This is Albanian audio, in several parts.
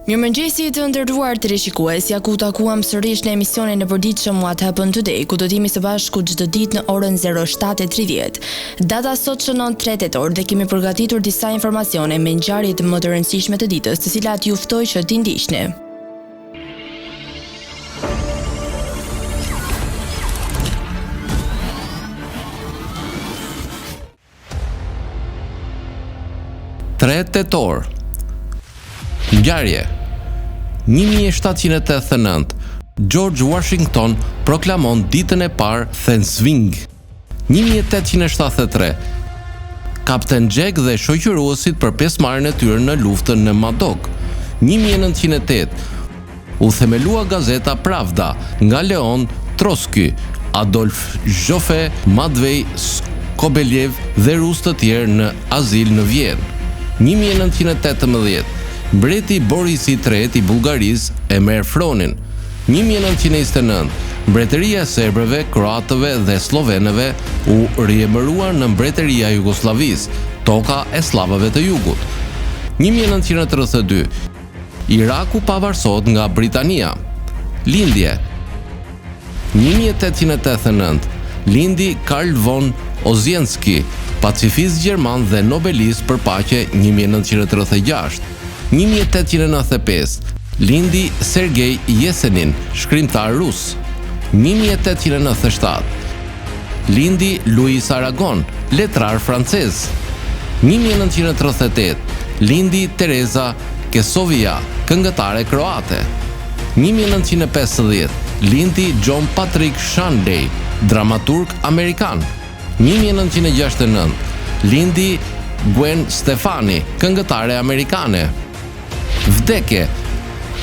Mirëmëngjesi të nderuar teleshikues, ja ku u takuam sërish në emisionin e përditshëm What Happened Today, ku do të jemi së bashku çdo ditë në orën 07:30. Data sot shënon 3 tetor dhe kemi përgatitur disa informacione me ngjarjet më të rëndësishme të ditës, të cilat ju ftoj që t'i ndiqni. 3 tetor Ngjarje 1789 George Washington proklamon ditën e parë Thanksgiving 1873 Kapten Jack dhe shoqëruesit për pjesëmarrjen e tyre në luftën në Madog 1908 U themelua gazeta Pravda nga Leon Trotsky, Adolf Joffe, Matvei Skobeljev dhe rusë të tjerë në azil në Vjenë. 1918, Mbreti Borisi i Tretë i Bullgarisë e merr fronin. 1929, Mbretëria e serbëve, kroatëve dhe sllovenëve u riemërua në Mbretëria e Jugosllavisë, toka e sllavëve të jugut. 1932, Iraku pavarësohet nga Britania. Lindje 1889, lindi Carl von Ossietzky, pacifist gjerman dhe nobelist për paqe 1936. 1895, lindi Sergei Yesenin, shkrimtar rus. 1897, Lindi Luis Aragon, letrar francez. 1938, lindi Tereza Kesovija, këngëtare kroate. 1950, lindi John Patrick Shanley, dramaturg amerikan. 1969, lindi Gwen Stefani, këngëtare amerikane. Vdekje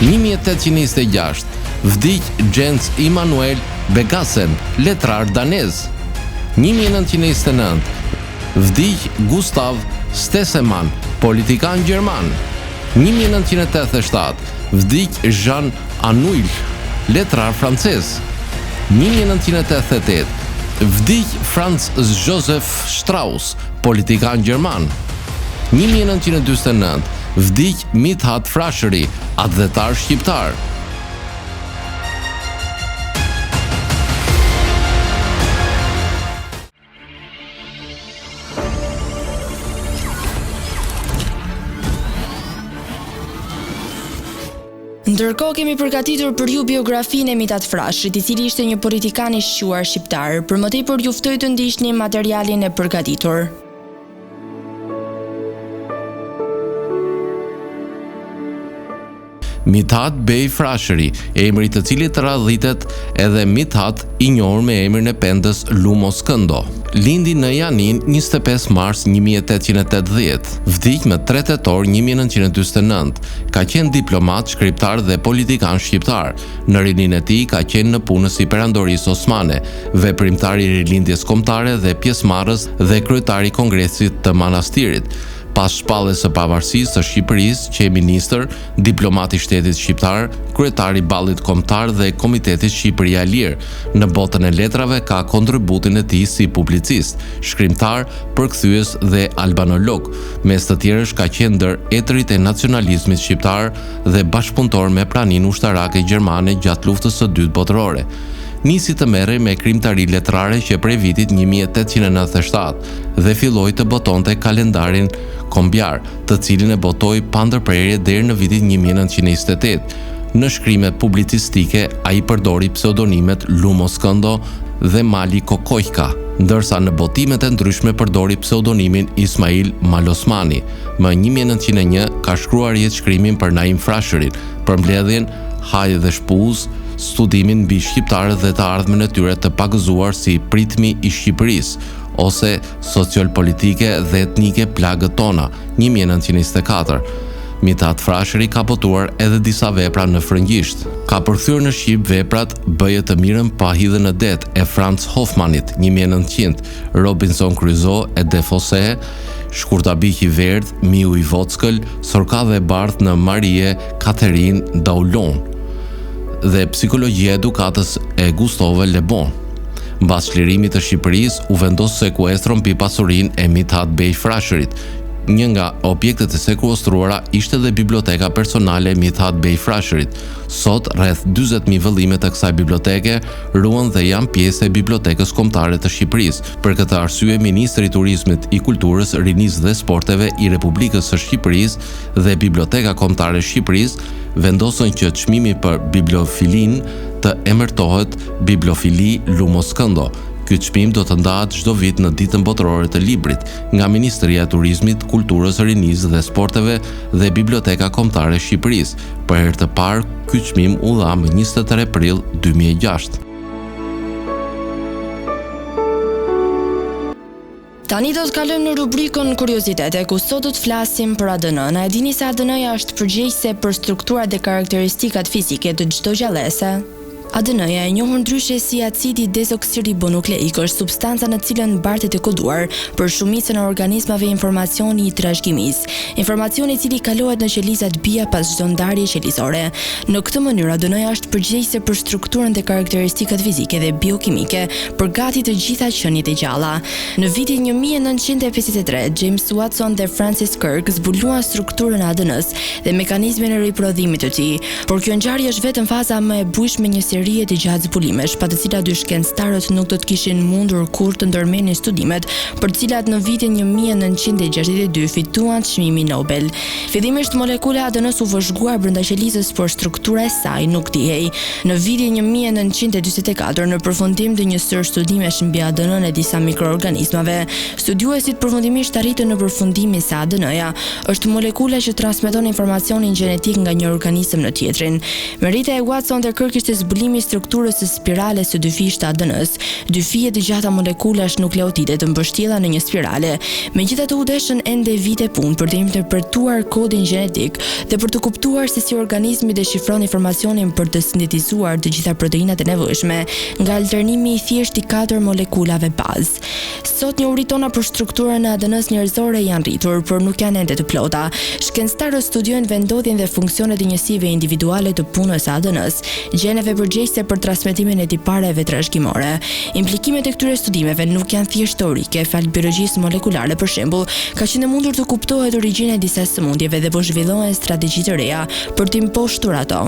1826, vdiq Jens Immanuel Begassen, letrar danez. 1929, vdiq Gustav Stresemann, politikan gjerman. 1987, vdiq Jean Anouilh, letrar francez. 1988, vdiq Franz Josef Strauss, politikan gjerman. 1949, vdiq Mit'hat Frashëri, atdhetar shqiptar. Ndërkohë kemi përgatitur për ju biografinë e Mit'hat Frashërit, i cili ishte një politikan i shquar shqiptar. Për më tepër ju ftoj të ndiqni materialin e përgatitur. Mit'hat Bej Frashëri, emri i të cilit radhitet edhe Mit'hat i njohur me emrin e pendës Lumo Skëndo. Lindi në Janinë 25 mars 1880, vdiq më 3 tetor 1949. Ka qenë diplomat, shkrimtar dhe politikan shqiptar. Në rininë e tij ka qenë nëpunës i Perandorisë Osmane, veprimtar i Rilindjes Kombëtare dhe pjesëmarrës dhe kryetar i Kongresit të Manastirit. Pas shpalljes së pavarësisë së Shqipërisë, qe ministër, diplomat i shtetit shqiptar, kryetar i Ballit Kombëtar dhe Komitetit Shqipëria e Lirë. Në botën e letrave ka kontributin e tij si publicist, shkrimtar, përkthyes dhe albanolog. Mes të tjerësh ka qenë ndër etërit e nacionalizmit shqiptar dhe bashkëpunëtor me praninë ushtarake gjermane gjatë Luftës së Dytë Botërore. Nisi të merrej me krijimtari letrare që prej vitit 1897 dhe filloi të botonte kalendarin Kombiar, të cilin e botoi pa ndërprerje deri në vitin 1928. Në shkrimet publicistike ai përdori pseudonimet Lumo Skëndo dhe Mali Kokojka, ndërsa në botimet e ndryshme përdori pseudonimin Ismail Malosmani. Më 1901 ka shkruar jetëshkrimin për Naim Frashërin, përmbledhjen Hajë dhe Shpuzë, studimin mbi shqiptarët dhe të ardhmen e tyre të pagëzuar si Pritmi i Shqipërisë, ose Sociolpolitike dhe etnike plagët tona, 1924. Mit'hat Frashëri ka botuar edhe disa vepra në frëngjisht. Ka përkthyer në shqip veprat Bëje të mirën pa hidhe në det e Franz Hoffmanit, 1900, Robinson Crusoe e Defoe, Shkurtabiq i verdhë, Miu i vockël, Sorkadhe e bardhë në Marie Catherine Daulon dhe Psikologjia e edukatës e Gustave Le Bon. Mbas çlirimit të Shqipërisë u vendos sekuestro mbi pasurinë e Mit'hat Bej Frashërit. Një nga objektet e sekuestruara ishte dhe biblioteka personale e Mit'hat Bej Frashërit. Sot, rreth 40.000 vëllime të kësaj biblioteke ruhen dhe janë pjesë e Bibliotekës Kombëtare të Shqipërisë. Për këtë arsye, Ministri i Turizmit, i Kulturës, Rinisë dhe Sporteve i Republikës së Shqipërisë dhe Biblioteka Kombëtare e Shqipërisë vendosën që çmimi për bibliofilinë të emërtohet Bibliofili Lumo Skëndo. Ky çmim do të ndahet çdo vit në Ditën Botërore të Librit, nga Ministria e Turizmit, Kulturës, Rinisë dhe Sporteve dhe Biblioteka Kombëtare e Shqipërisë. Për herë të parë, ky çmim u dha më 23 prill 2006. Tani do të kalojmë në rubrikën Kuriozitete, ku sot do të flasim për ADN-në. A e dini se ADN-ja është përgjegjëse për strukturat dhe karakteristikat fizike të çdo gjallese? ADN-ja, e njohur ndryshe si acidi dezoksiribonukleik, është substanca në të cilën bartet e koduar për shumicën e organizmave informacioni i trashëgimisë, informacioni i cili kalohet në qelizat bija pas çdo ndarje qelizore. Në këtë mënyrë, ADN-ja është përgjegjëse për strukturën dhe karakteristikat fizike dhe biokimike për gati të gjitha qeniet e gjalla. Në vitin 1953, James Watson dhe Francis Crick zbuluan strukturën e ADN-së dhe mekanizmin e riprodhimit të tij. Por kjo ngjarje është vetëm faza më e bujshme e një serie të gjatë zbulimesh, pa të cilat dy shkencëtarët nuk do të kishin mundur kurrë të ndërmerrnin studimet, për të cilat në vitin 1962 fituan çmimin Nobel. Fillimisht molekula e ADN-së u vëzhgua brenda qelizës, por struktura e saj nuk dihej. Në vitin 1944, në përfundim të një sërë studimesh mbi ADN-në e disa mikroorganizmave, studiuesit përfundimisht arritën në përfundimin se ADN-ja Është molekula që transmeton informacionin gjenetik nga një organizëm në tjetrin. Merita e Watson dhe Crick ishte zbulimi i strukturës së spirales së dyfishtë të ADN-së, dy fije të gjata molekulash nukleotide të mbështjella në një spirale. Megjithatë u deshën ende vite punë për të interpretuar kodin gjenetik dhe për të kuptuar se si organizmi deshifron informacionin për të sintetizuar të gjitha proteinat e nevojshme nga alternimi i thjeshtë i katër molekulave bazë. Sot njohuritë tona për strukturën e ADN-së njerëzore janë rritur, por nuk janë ende të plota. Shkencëtarët studiojnë vendndodhjen dhe funksionet e njësive individuale të punës së ADN-së, gjeneve përgjegjëse për transmetimin e tipareve trashëgimore. Implikimet e këtyre studimeve nuk janë thjesht teorike, falë biologjisë molekulare, për shembull, ka qenë e mundur të kuptohet origjina e disa sëmundjeve dhe po zhvillohen strategji të reja për t'i mposhtur ato.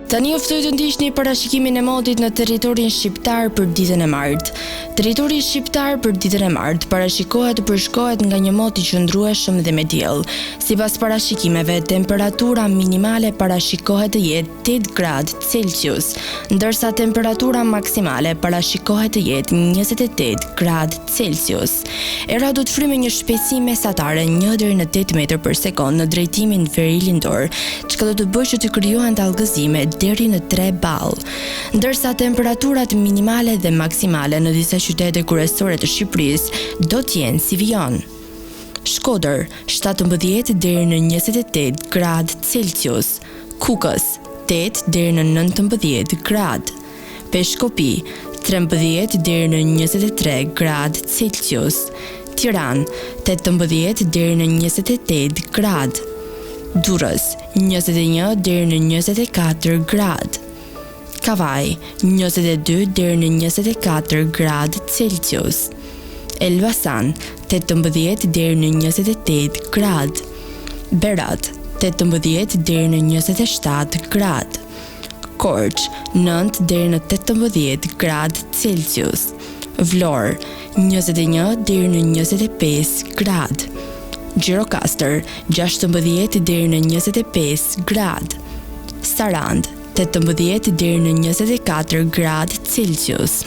Tani ju ftoj të ndiqni parashikimin e motit në territorin shqiptar për ditën e martë. Territori shqiptar për ditën e martë parashikohet të përshkohet nga një mot i qëndrueshëm dhe me diell. Sipas parashikimeve, temperatura minimale parashikohet të jetë 8 gradë Celsius, ndërsa temperatura maksimale parashikohet të jetë 28 gradë Celsius. Era do të fryjë me një shpejtësi mesatare 1 deri në 8 metër për sekondë në drejtimin verilindor, çka do të bëjë që të krijohen dallgëzime deri në 3 ballë. Ndërsa temperaturat minimale dhe maksimale në disa qytete kryesore të Shqipërisë do të jenë si vijon. Shkodër, 17 deri në 28 gradë Celsius, Kukës, 8 deri në 19 gradë. Peshkopi, 13 deri në 23 gradë Celsius, Tiranë, 18 deri në 28 gradë, Durrës, 21 deri në 24 gradë, Kavajë, 22 deri në 24 gradë Celsius, Elbasan, 18 deri në 28 gradë, Berat, 18 deri në 27 gradë. Korçë, 9 deri në 18 gradë Celsius. Vlorë, 21 deri në 25 gradë. Gjirokastër, 16 deri në 25 gradë. Sarandë, 18 deri në 24 gradë Celsius.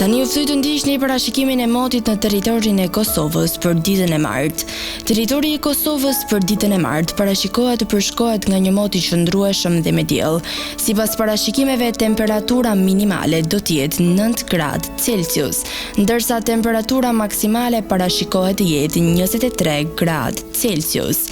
Tani ju ftoj të ndiqni parashikimin e motit në territorin e Kosovës për ditën e martë. Territori i Kosovës për ditën e martë parashikohet të përshkohet nga një mot i qëndrueshëm dhe me diell. Sipas parashikimeve, temperatura minimale do të jetë 9 gradë Celsius, ndërsa temperatura maksimale parashikohet të jetë 23 gradë Celsius.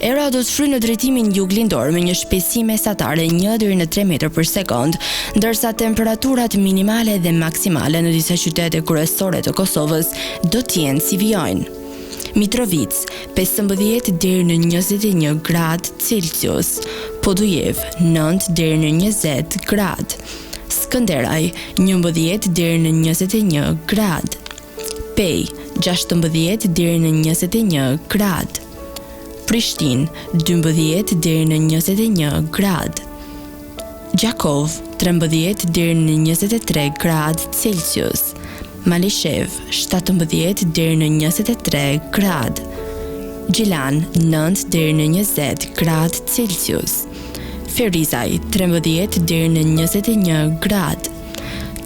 Era do të fryjë në drejtimin juglindor me një shpejtësi mesatare 1 deri në 3 metër për sekondë, ndërsa temperaturat minimale dhe maksimale në disa qytete kryesore të Kosovës do të jenë si vijojnë. Mitrovicë, 15 deri në 21 gradë Celsius, Podujevë, 9 deri në 20 gradë, Skënderaj, 11 deri në 21 gradë. Pejë, 16 deri në 21 gradë. Prishtinë, 12 deri në 21 gradë. Gjakovë, 13 deri në 23 gradë Celsius. Malishevë, 17 deri në 23 gradë. Gjilan, 9 deri në 20 gradë Celsius. Ferizaj, 13 deri në 21 gradë.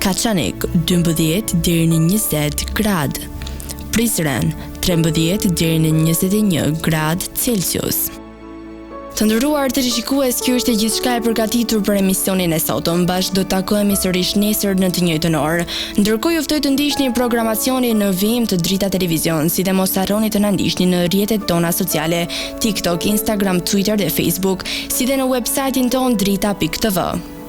Kaçanik, 12 deri në 20 gradë. Prizren, 13 deri në 21 gradë Celsius. Të nderuar teleshikues, kjo ishte gjithçka e përgatitur për emisionin e sotëm. Bashkë do të takohemi sërish nesër në të njëjtën orë. Ndërkohë ju ftoj të ndiqni programacionin në vijim të Drita Televizion, si dhe mos harroni të na ndiqni në rrjetet tona sociale, TikTok, Instagram, Twitter dhe Facebook, si dhe në website-in tonë drita.tv.